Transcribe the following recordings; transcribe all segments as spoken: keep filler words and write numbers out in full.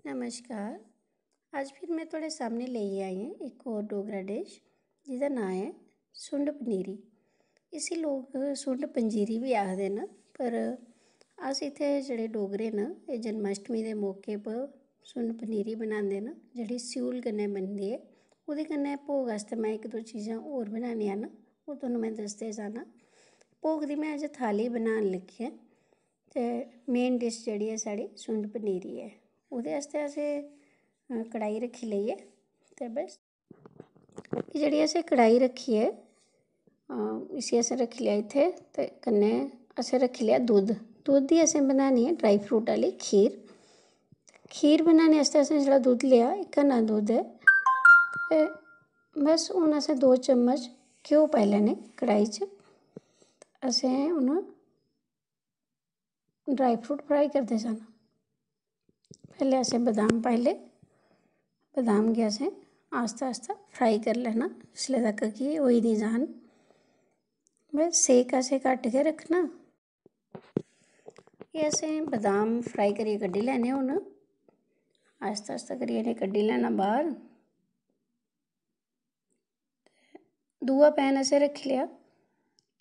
नमस्कार। अज्ज फिर में थुआढ़े सामनै लेइयै आई आं इक होर डोगरा डिश, जेह्दा नांऽ ऐ सुंड पनीरी। इसी लोक सुंड पंजीरी बी आखदे न, पर अस इत्थै जेह्ड़े डोगरे न, एह् जन्माष्टमी दे मौके पर सुंड पनीरी बनांदे न, जेह्ड़ी स्यूल कन्नै बनदी ऐ। ओह्दे कन्नै भोग आस्तै में इक दो चीज़ां होर बनानियां न, ओह् तुहानू में दसदे जाना। भोग दी में अज्ज थाली बनान लगी आं। ते main dish जेह्ड़ी ऐ साढ़ी सुंड पनीरी ऐ। ओह्दे आस्तै असें, अ, कढ़ाई रक्खी लेई ऐ। ते बस, एह् जेह्ड़ी असें कढ़ाई रक्खी ऐ, अ, इसी असें रक्खी लेआ इत्थै। ते कन्नै असें रक्खी लेआ दुद्ध। दुद्ध दी असें बनानी ऐ dry fruit आह्ली खीर। खीर बनाने आस्तै असें जेह्ड़ा दुद्ध लेआ, इक घना दुद्ध ऐ। ते बस, हून असें दो चम्मच घ्यो पाई लैने कढ़ाई च। असें हून dry fruit fry करदे जाना। पैह्लें असें बदाम पाई ले, बदाम गी असें आस्ता आस्ता fry करी लैना, जिसले तक कि एह् होई निं जान। बस, सेक असें घट्ट गै रक्खना। एह् असें बदाम fry करियै कड्ढी लैने हून, आस्ता आस्ता करियै इ'नें कड्ढी लैना बाह्र। दूआ pan असें रक्खी लेआ,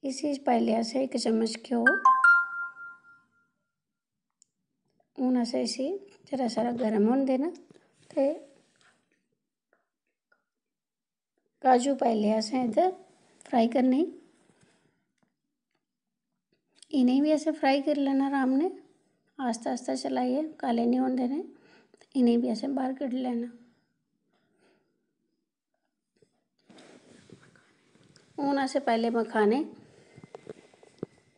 इसी च पाई लेआ असें इक चम्मच घ्यो। हून असें इसी जरा सारा गर्म होन देना ते काजू पाई लेआ असें इद्धर fry करने गी। इ'नेंगी बी असें fry करी लैना अराम नै, आस्ता आस्ता चलाइयै, काले निं होन देने। इ'नेंगी बी असें बाह्र कड्ढी लैना। हून असें पाई ले मखाने,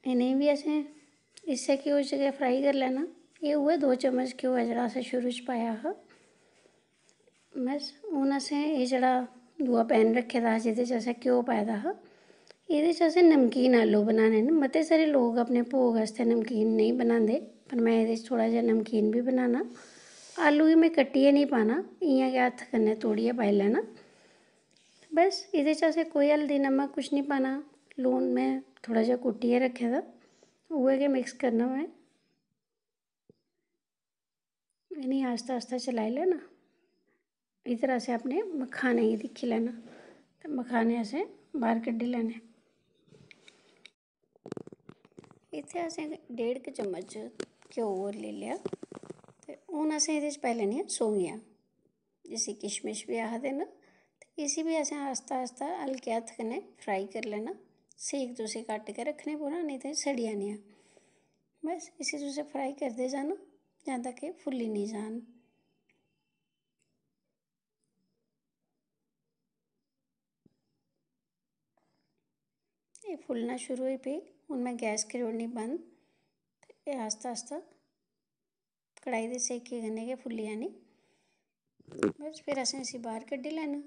इ'नेंगी बी असें इस्सै घ्यो च गै fry करी लैना। एह् उ'ऐ दो चम्मच घ्यो ऐ जेह्ड़ा असें शुरू च पाया हा। बस, हून असें एह् जेह्ड़ा दूआ pan रक्खे दा हा, जेह्दे च असें घ्यो पाए दा हा, एह्दे च असें नमकीन आलू बनाने न। मते सारे लोक अपने भोग आस्तै नमकीन नेईं बनांदे, पर में एह्दे च थोह्ड़ा जेहा नमकीन बी बनाना। आलू गी में कट्टियै निं पाना, इ'यां गै हत्थ कन्नै तोड़ियै पाई लैना। बस, एह्दे च असें कोई हल्दी, नमक कुछ निं पाना। लून में थोह्ड़ा जेहा कुट्टियै रक्खे दा, उ'ऐ गै mix करना में। इ'नेंगी आस्ता आस्ता चलाई लैना। इद्धर असें अपने मखाने गी दिक्खी लैना ते मखाने असें बाह्र कड्ढी लैने। इत्थै असें डेढ़ क चम्मच घ्यो होर लेई लेआ ते हून असें एह्दे च पाई लैनियां सौंगियां, जिसी किशमिश बी आखदे न। ते इसी बी असें आस्ता आस्ता हल्के हत्थ कन्नै fry करी लैना। सेक तुसें घट्ट गै रक्खने पौना, नेईं ते सड़ी जानियां। बस, इसी तुसें fry करदे जाना जां तक एह् फुल्ली निं जान। एह् फुल्लना शुरू होई पेई। हून में गैस करी ओड़नी बंद ते एह् आस्ता आस्ता कढ़ाई दे सेके कन्नै गै फुल्ली जानी। बस, फिर असें इसी बाह्र कड्ढी लैना।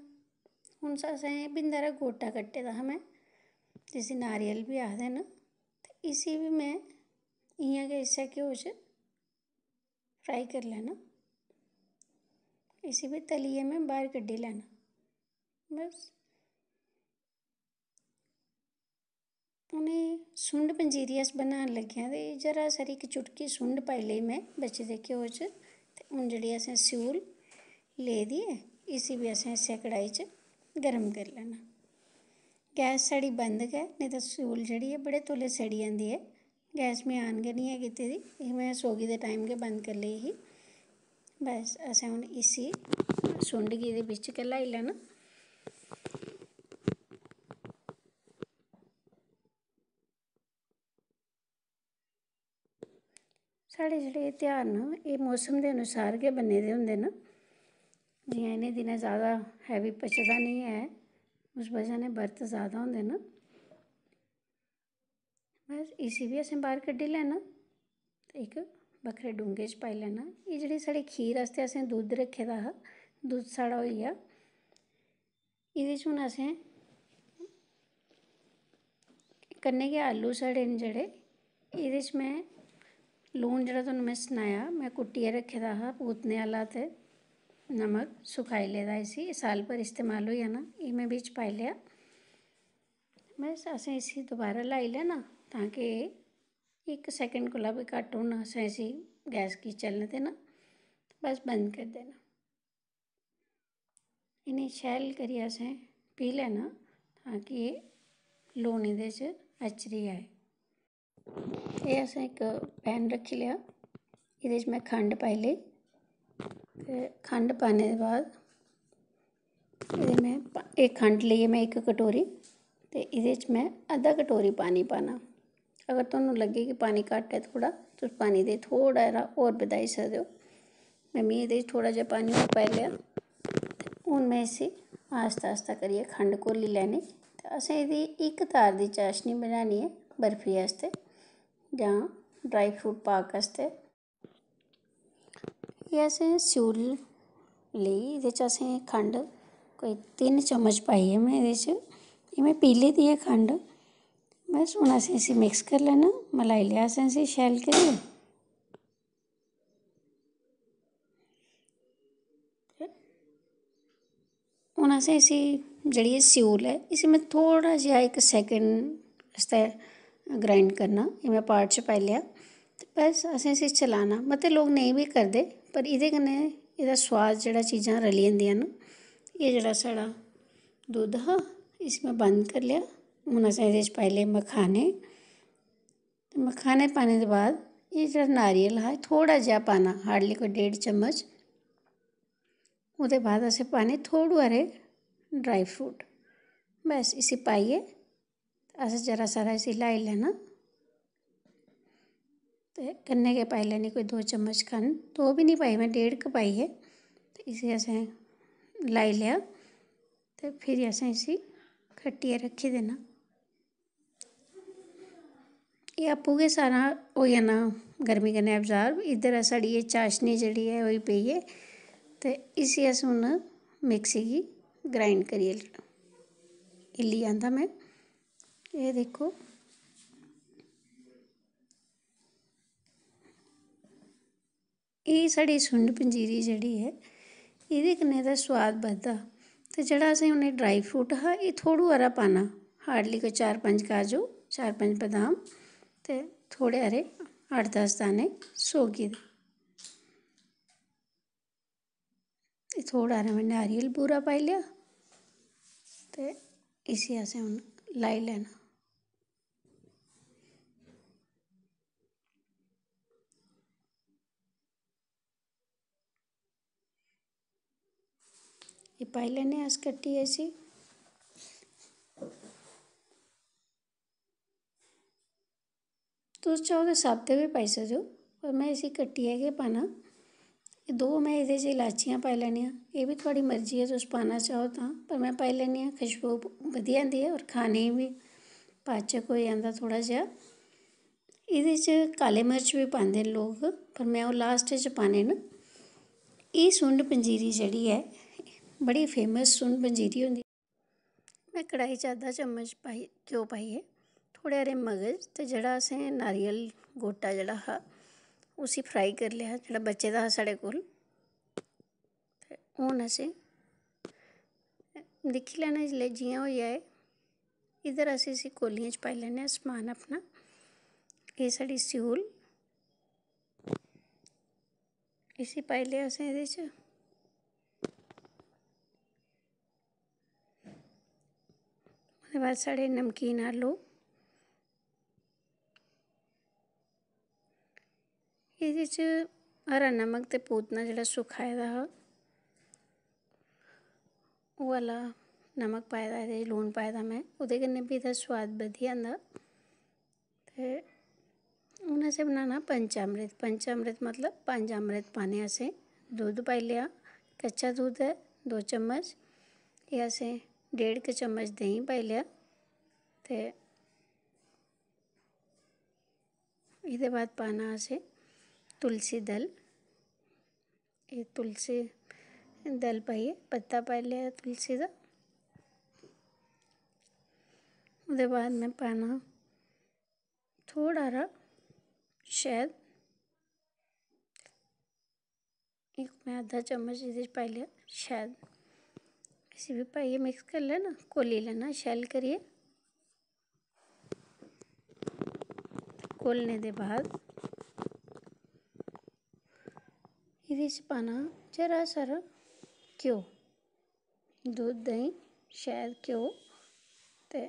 हून असें एह् बिंद हारा गोटा कट्टे दा हा में, जिसी नारियल बी आखदे न, ते इसी बी में इ'यां गै इस्सै घ्यो च fry करी लैना। इसी बी तलियै में बाह्र कड्ढी लैना। बस, हून एह् सुंड पंजीरी अस बनान लग्गे आं ते जरा सारी इक चुटकी सुंड पाई लेई में बचे दे घ्यो च। ते हून जेह्ड़ी असें स्यूल लेदी ऐ, इसी बी असें इस्सै कढ़ाई च गर्म करी लैना। गैस साढ़ी बंद गै, नेईं तां स्यूल जेह्ड़ी ऐ बड़े तौले सड़ी जंदी ऐ। गैस में on गै निं ऐ कीती दी, एह् में सौगी दे time गै बंद करी लेई ही। बस, असें हून इसी सुंड गी एह्दे बिच्च गै ल्हाई लैना। साढ़े जेह्ड़े ध्यार न, एह् मौसम दे अनुसार गै बने दे होंदे न। जि'यां इ'नें दिनें जैदा heavy पचदा निं ऐ, उस बजह कन्नै बर्त जैदा होंदे न। बस, इसी बी असें बाह्र कड्ढी लैना ते इक बक्खरे डूंगे च पाई लैना। एह् जेह्ड़ी साढ़ी खीर आस्तै असें दुद्ध रक्खे दा हा, दुद्ध साढ़ा होई गेआ। एह्दे च हून असें कन्नै गै आलू साढ़े न जेह्ड़े, एह्दे च में लून जेह्ड़ा तुहानू में सनाया, में कुट्टियै रक्खे दा हा पूतने आह्ला ते नमक सुखाई लेदा इसी, एह् साल भर इस्तेमाल होई जाना। एह् में बिच्च पाई लेआ। बस, असें इसी दोबारा लाई लैना तां कि इक second कोला बी घट्ट हून असें इसी गैस गी चलन देना। बस बंद करी देना। इ'नें शैल करियै असें पीह् लैना, तां कि एह् लून एह्दे च अचरी जाए। एह् असें इक पैन रक्खी लेआ, एह्दे च में खंड पाई लेई। ते खंड पाने दे बाद एह्दे में पा-, एह् खंड लेई ऐ में इक कटोरी, ते एह्दे च में अद्धा कटोरी पानी पाना। अगर तुहानू लग्गे कि पानी घट्ट ऐ थोह्ड़ा, तुस पानी दे थोह्ड़ा हारा होर बधाई सकदे ओ। में, में एह्दे च थोह्ड़ा जेहा पानी होर पाई लेआ। ते हून में इसी आस्ता आस्ता करियै खंड घोली लैनी। ते असें एह्दी इक तार दी चाशनी बनानी ऐ बर्फी आस्तै जां dry fruit पाक आस्तै। एह् असें स्यूल लेई, एह्दे च असें खंड कोई तिन्न चम्मच पाई ऐ में एह्दे च। एह् में पीह् लेदी ऐ खंड। बस हून असें इसी mix करी लैना, मलाई लेआ असें इसी शैल करियै। हून असें इसी, जेह्ड़ी एह् स्यूल ऐ, इसी में थोह्ड़ा जेहा इक second आस्तै grind करना। एह् में pot च पाई लेआ। ते बस असें इसी चलाना। मते लोक नेईं बी करदे, पर एह्दे कन्नै एह्दा सोआद, जेह्ड़ा चीज़ां रली जंदियां न। एह् जेह्ड़ा साढ़ा दुद्ध हा, इसी में बंद करी लेआ। हून असें एह्दे च पाई ले मखाने। ते मखाने पाने दे बाद एह् जेह्ड़ा नारियल हा, एह् थोह्ड़ा जेहा पाना, hardly कोई डेढ़ चम्मच। ओह्दे बाद असें पाने थोह्ड़े हारे dry fruit। बस इसी पाइयै असें जरा सारा इसी ल्हाई लैना। ते कन्नै गै पाई लैनी कोई दो चम्मच खंड, दो बी निं पाई, में डेढ़ क पाई ऐ। ते इसी असें ल्हाई लेआ ते फिर असें इसी खट्टियै रक्खी देना। एह् आपूं गै सारा होई जाना गर्मी कन्नै absorb। इद्धर साढ़ी एह् चाशनी जेह्ड़ी ऐ, होई पेई ऐ। ते इसी अस हून मिक्सी गी grind करियै ल-, हिल्ली आंदा में। एह् दिक्खो, एह् साढ़ी सुंड पंजीरी जेह्ड़ी ऐ, एह्दे कन्नै एह्दा सोआद बधदा। ते जेह्ड़ा असें हून एह् dry fruit हा, एह् थोह्ड़ू हारा पाना, hardly कोई चार पंज काजू, चार पंज बदाम ते थोह्ड़े हारे अट्ठ दस दाने सौगी दे। एह् थोह्ड़ा हारा में नारियल बूरा पाई लेआ ते इसी असें हून ल्हाई लैना। एह् पाई लैन्ने आं अस कट्टियै इसी। तुस चाहो ते साबते बी पाई सकदे ओ, पर में इसी कट्टियै गै पाना। एह् दो में एह्दे च इलाचियां पाई लैनियां, एह् बी थुआढ़ी मर्जी ऐ, तुस पाना चाहो तां, पर में पाई लैन्नी आं, खुशबू बधी जंदी ऐ होर खाने गी बी पाचक होई जंदा थोह्ड़ा जेहा। एह्दे च काले मर्च बी पांदे न लोक, पर में ओह् last च पाने न। एह् सुंड पंजीरी जेह्ड़ी ऐ, बड़ी famous सुंड पंजीरी होंदी। में कढ़ाई च अद्धा चम्मच पाई, घ्यो पाइयै, थोह्ड़े हारे मगज ते जेह्ड़ा असें नारियल गोटा जेह्ड़ा हा, उसी fry करी लेआ, जेह्ड़ा बचे दा हा साढ़े कोल। ते हून असें दिक्खी लैना जिसलै जि'यां होई जाए। इद्धर अस इसी कौलियें च पाई लैन्ने आं समान अपना। एह् साढ़ी स्यूल, इसी पाई लेआ असें एह्दे च। ओह्दे बाद साढ़े नमकीन आलू, एह्दे च हरा नमक ते पूतना जेह्ड़ा सुखाए दा हा, ओह् आह्ला नमक पाए दा, एह्दे च लून पाए दा में, ओह्दे कन्नै बी एह्दा सोआद बधी जंदा। ते हून असें बनाना पंचामृत। पंचामृत मतलब पंज अमृत पाने असें। दुद्ध पाई लेआ, कच्चा दुद्ध ऐ दो चम्मच, एह् असें डेढ़ क चम्मच देहीं पाई लेआ। ते एह्दे बाद पाना असें तुलसी दल। एह् तुलसी दल पाइयै, पत्ता पाई लेआ तुलसी दा। ओह्दे बाद में पाना थोह्ड़ा हारा शैह्द, इक में अद्धा चम्मच एह्दे च पाई लेआ शैह्द। इसी बी पाइयै mix करी लैना, घोली लैना शैल करियै। घोलने दे बाद एह्दे च पाना जरा सारा घ्यो, दुद्ध, देहीं, शैह्द, घ्यो ते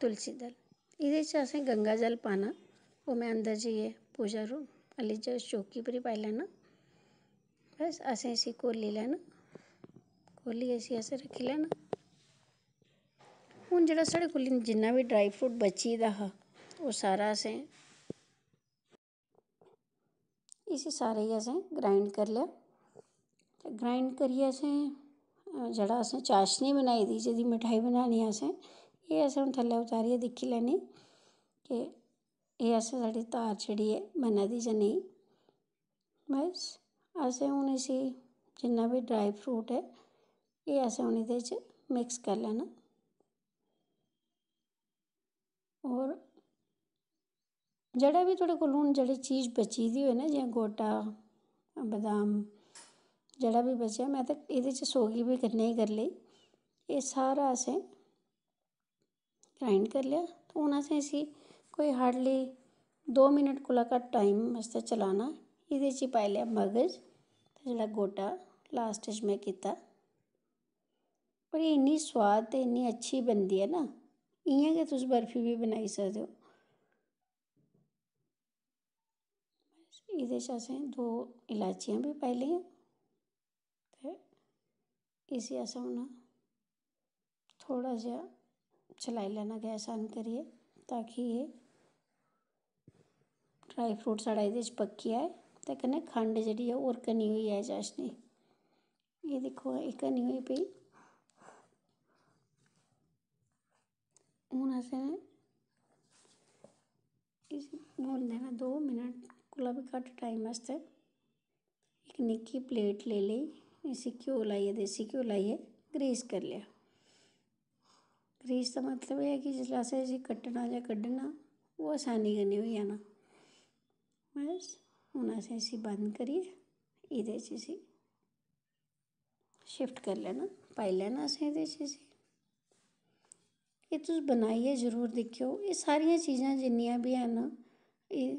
तुलसी दल। एह्दे च असें गंगा जल पाना, ओह् में अंदर जाइयै पूजा रू-, आह्ली ज-, चौकी पर ही पाई लैना। बस असें इसी घोली लैना, घोलियै इसी असें रक्खी लैना। हून जेह्ड़ा साढ़े कोल जिन्ना बी dry fruit बची दा हा, ओह् सारा असें इसी सारे गी असें grind करी लेआ। ते grind करियै असें, अ, जेह्ड़ा असें चाशनी बनाई दी, जेह्दी मठेआई बनानी असें, एह् असें हून थल्लै उतारियै दिक्खी लैनी कि एह् असें, साढ़ी धार जेह्ड़ी ऐ, बना दी जां नेईं। बस, असें हून इसी, जिन्ना बी dry fruit ऐ, एह् असें हून एह्दे च mix करी लैना। होर जेह्ड़ा बी थुआढ़े कोल हून जेह्ड़ी चीज बची दी होऐ ना, जि'यां गोटा, बदाम, जेह्ड़ा बी बचेआ, में ते एह्दे च सौगी बी कन्नै गै करी लेई। एह् सारा असें grind करी लेआ। ते हून असें इसी कोई hardly दो मिनट कोला घट्ट time आस्तै चलाना। एह्दे च पाई लेआ मगज ते जेह्ड़ा गोटा last च में कीता। पर एह् इन्नी सोआद ते इन्नी अच्छी बनदी ऐ ना, इ'यां गै तुस बर्फी बी बनाई सकदे ओ। एह्दे च असें दो इलाचियां बी पाई लेइयां ते इसी असें हून थोह्ड़ा जेहा चलाई लैना गैस on करियै, ताकि एह् dry fruit साढ़ा एह्दे च पक्की जाए ते कन्नै खंड जेह्ड़ी ऐ होर घनी होई जाए चाशनी। एह् दिक्खो, एह् घनी होई पेई। हून असें इसी होन देना दो मिनट कोला बी घट्ट time आस्तै। इक निक्की plate लेई लेई, इसी घ्यो लाइयै, देसी घ्यो लाइयै grease करी लेआ। Grease दा मतलब एह् ऐ कि जिसलै असें इसी कट्टना जां कड्ढना, ओह् असानी कन्नै होई जाना। बस, हून असें इसी बंद करियै एह्दे च इसी shift करी लैना, पाई लैना असें एह्दे च इसी। एह् तुस बनाइयै जरूर दिक्खेओ। एह् सारियां चीजां जिन्नियां बी हैन, एह्,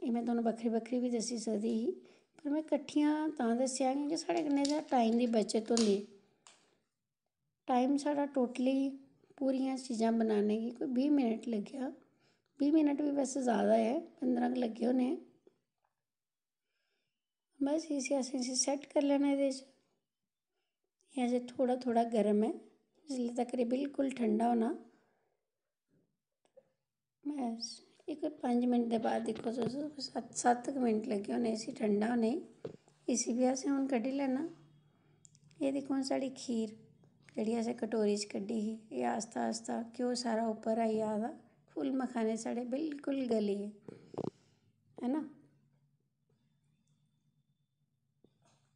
एह् में तुहानू बक्खरी बक्खरी बी दस्सी सकदी ही, पर में कट्ठियां तां दस्सियां क्योंकि साढ़े कन्नै एह्दा time दी बचत होंदी। Time साढ़ा totally पूरियां चीजां बनाने गी कोई बीह् मिनट लग्गेआ, बीह् मिनट बी वैसे जैदा ऐ, पंदरां गै लग्गे होने। बस इसी असें इसी set करी लैना एह्दे च। एह् अजें थोह्ड़ा थोह्ड़ा गर्म ऐ, जिसले तक एह् बिल्कुल ठंडा होना। बस इक पंज मिंट दे बाद दिक्खो तुस, सत्त, सत्त कुछ मिंट लग्गे होने इसी ठंडा होने गी। इसी बी असें हून कड्ढी लैना। एह् दिक्खो हून साढ़ी खीर जेह्ड़ी असें कटोरी च कड्ढी ही, एह् आस्ता आस्ता घ्यो सारा उप्पर आई जा दा, फुल्ल मखाने साढ़े बिल्कुल गली गे, है ना।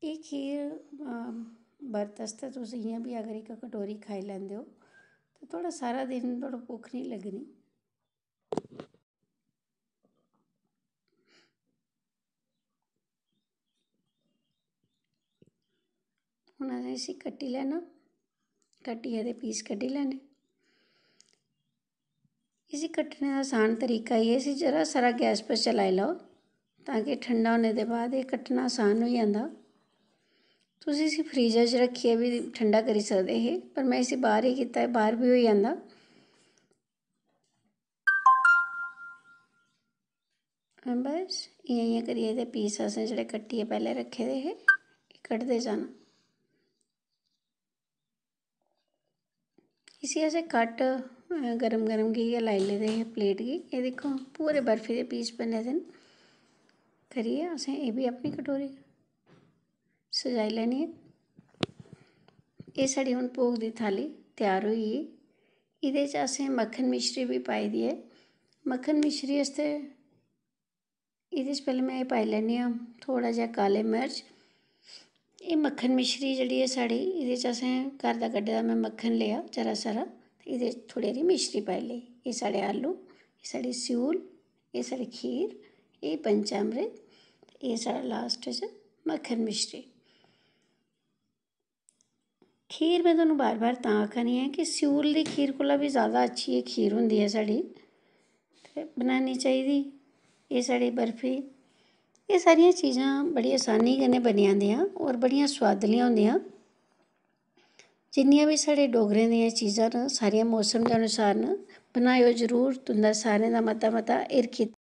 एह् खीर, अम, बर्त आस्तै तुस इ'यां बी अगर इक कटोरी खाई लैंदे ओ, ते थुआढ़ा सारा दिन थुआढ़ा भुक्ख निं लग्गनी। हून असें इसी कट्टी लैना, कट्टियै ते piece कड्ढी लैने। इसी कट्टने दा असान तरीका एह् ऐ, इसी जरा सारा गैस पर चलाई लैओ, तां कि ठंडा होने दे बाद एह् कट्टना असान होई जंदा। तुस इसी freezer च रक्खियै बी ठंडा करी सकदे हे, पर में इसी बाह्र ही कीता ऐ, बाह्र बी होई जंदा। बस इ'यां इ'यां करियै एह्दे piece असें जेह्ड़े कट्टियै पैह्लें रक्खे दे हे, एह् कड्ढदे जाना। इसी असें घट्ट, अ, गर्म गर्म घी गै लाई लेदे हे plate गी। एह् दिक्खो, पूरे बर्फी दे piece बने दे न। करियै असें एह् बी अपनी कटोरी सजाई लैनी ऐ। एह् साढ़ी हून भोग दी थाली त्यार होई गेई। एह्दे च असें मक्खन मिश्री बी पाई दी ऐ। मक्खन मिश्री आस्तै एह्दे च पैह्लें में एह् पाई लैन्नी आं थोह्ड़ा जेहा काले मर्च। एह् मक्खन मिश्री जेह्ड़ी ऐ साढ़ी, एह्दे च असें घर दा कड्ढे दा में मक्खन लेआ जरा सारा, ते एह्दे च थोह्ड़ी हारी मिश्री पाई लेई। एह् साढ़े आलू, एह् साढ़ी स्यूल, एह् साढ़ी खीर, एह् पंचामृत, एह् साढ़ा last च मक्खन मिश्री। खीर में तुहानू बार बार तां आखा नी आं कि स्यूल दी खीर कोला बी जादा अच्छी एह् खीर होंदी ऐ साढ़ी, ते बनानी चाहिदी एह् साढ़ी बर्फी। एह् सारियां चीज़ां बड़ी असानी कन्नै बनी जंदियां होर बड़ियां सोआदलियां होंदियां। जिन्नियां बी साढ़े डोगरें दियां चीज़ां न, सारियां मौसम दे अनुसार न। बनाएओ जरूर, तुं'दा सारें दा मता मता हिरख।